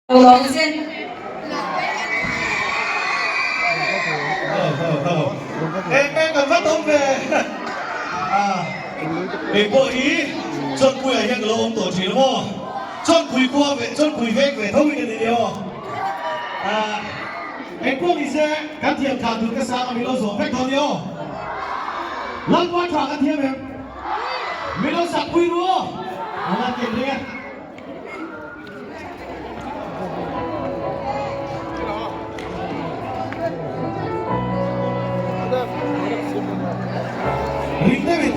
Lawng zen. Eng kan va awm ve. Kei pawh hi Chawnpuiah hian ka lo awm tawh thin maw? Chawnpui khua ve, Chawnpui vek ve tho hi ka ni nia aw. Eng pawh ni se kan thiam thlah tur ka sang a min lo zawh vek dawn nia aw. Lalpa tha kan thiam em? Min lo sak pui ru aw. A la ken reng e. Ring deuhin.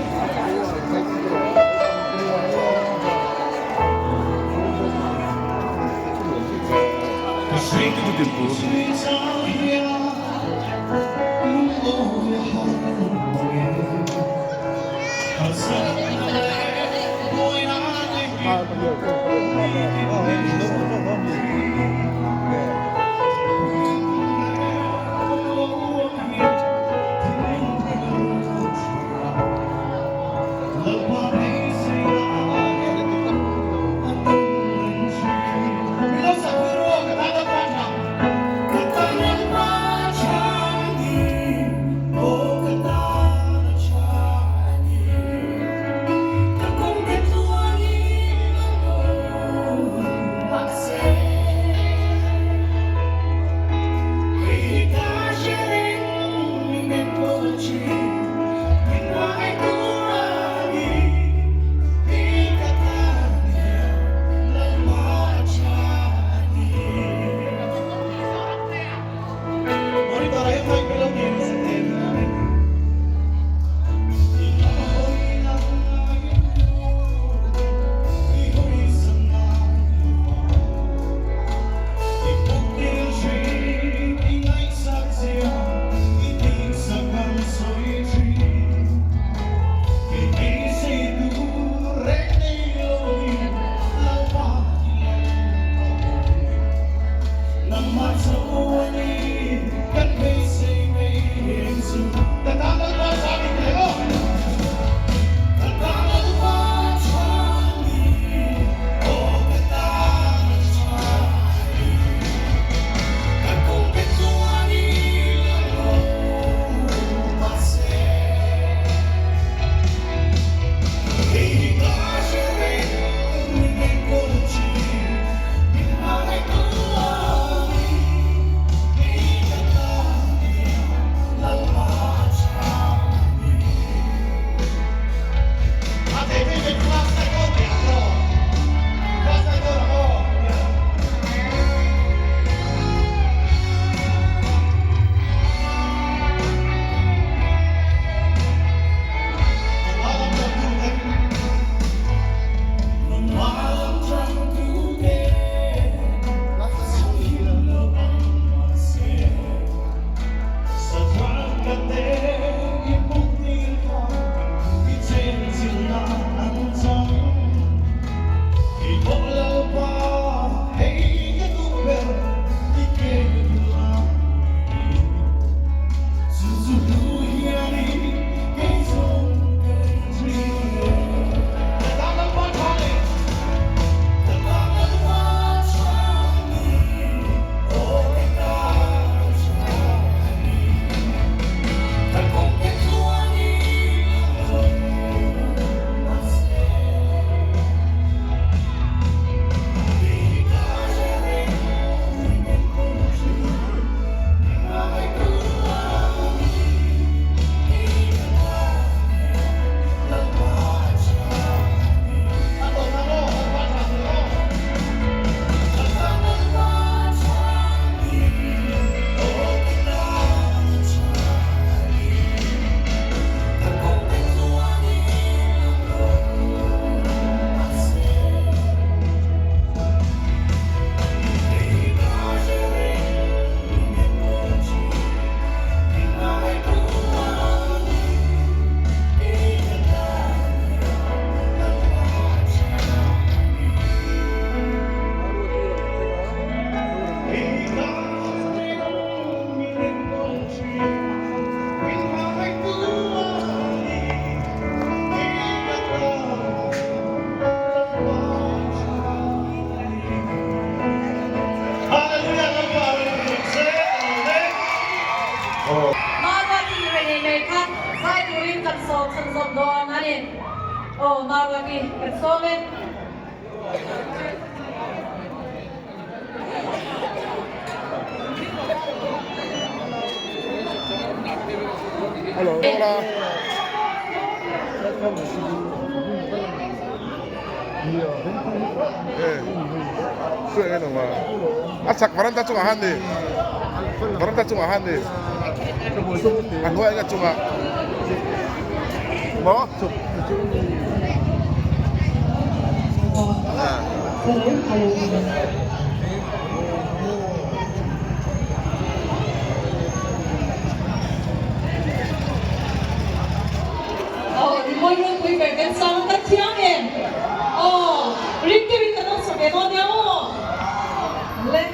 chhunzawm dawn a ni. Aw Maruati kan sawm e. A chak varanda chungah han ni varanda chungah han ni a hnuai eng a chungah maw. Aw rimawi ropui ber kan sang a kan thiam em? Aw ring deuhin kan awm chho ve dawn nia maw? Le.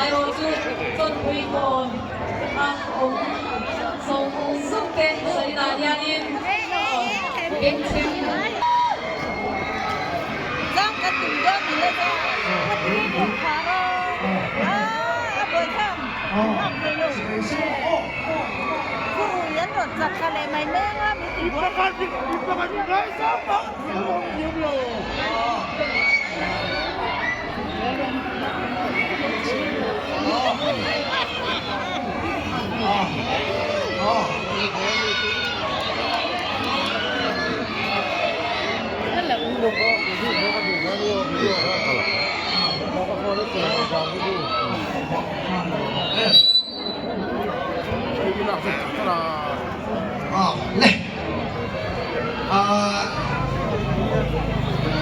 Amaherawhchu Chawnpui kawn a awm zawng zawng te sawi dan hianin bengchheng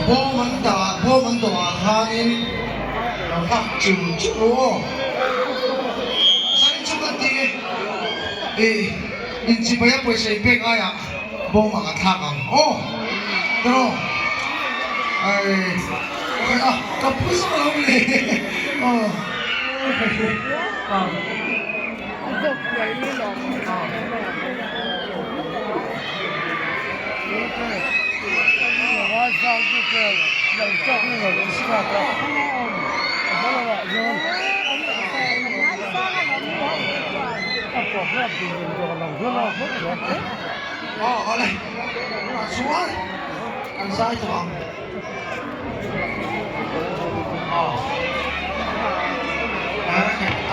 Bawm an dah bawm an dawhah khanin lo nghak chu chu aw zanin chu kan ti e ih inchibai a pawisa in pek aiah bawm ah kan thlak ang aw tiraw ai a ka pu zawk lo le aw.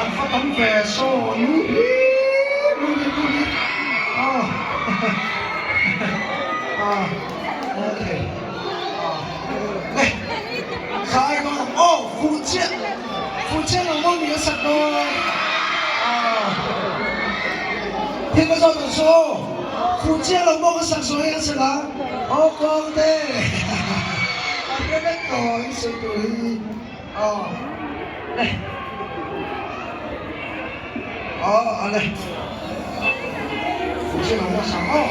An fa tam ve saw lu hi lu hi lu hi aw okay le sai dawn ang aw fuh chiah fuh chiah lo maw ni a sak dawn thil ka zawt ang chu aw fuh chiah lo maw ka sak zawh hi an sak ang aw kawngte a hre vek tawh in sawi tur hi. Aw le aw le Fuh lo nasa aw.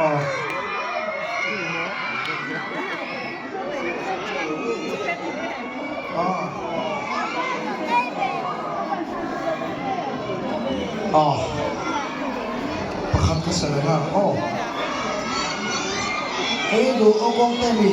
Aw. Aw. Pakhat ka sa leh nghal aw. Hei duh aw kawng te mi.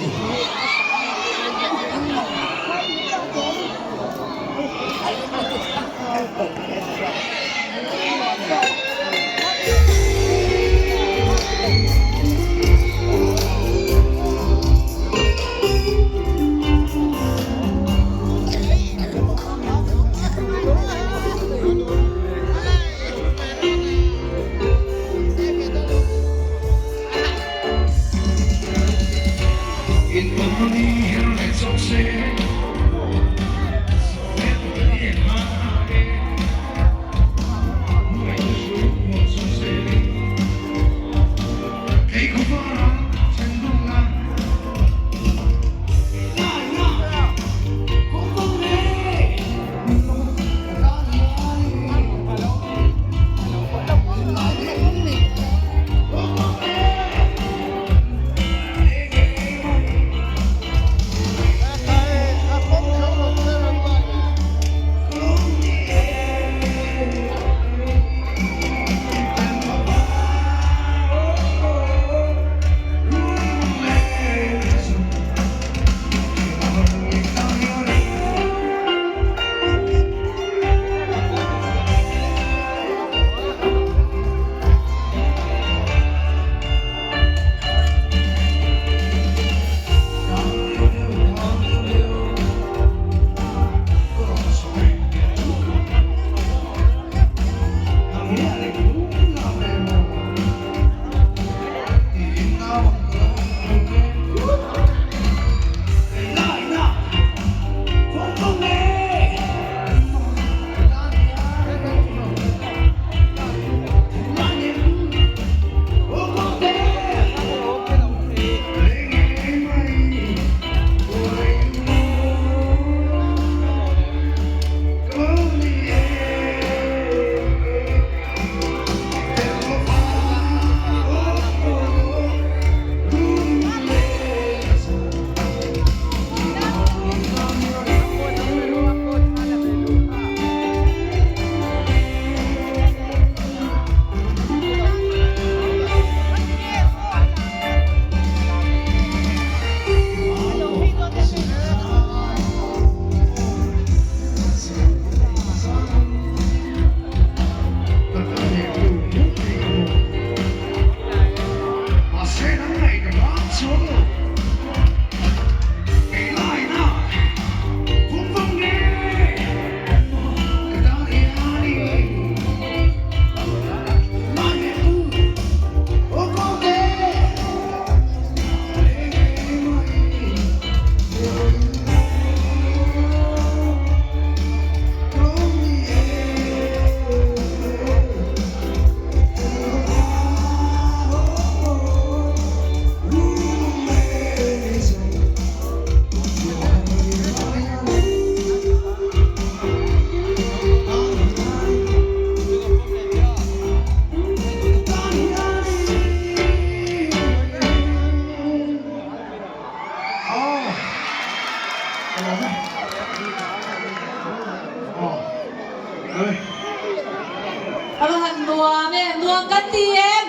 A va han nuam em, nuam kan ti em?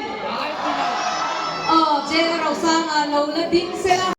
Aw, Jena Rosanga lo la ding se la.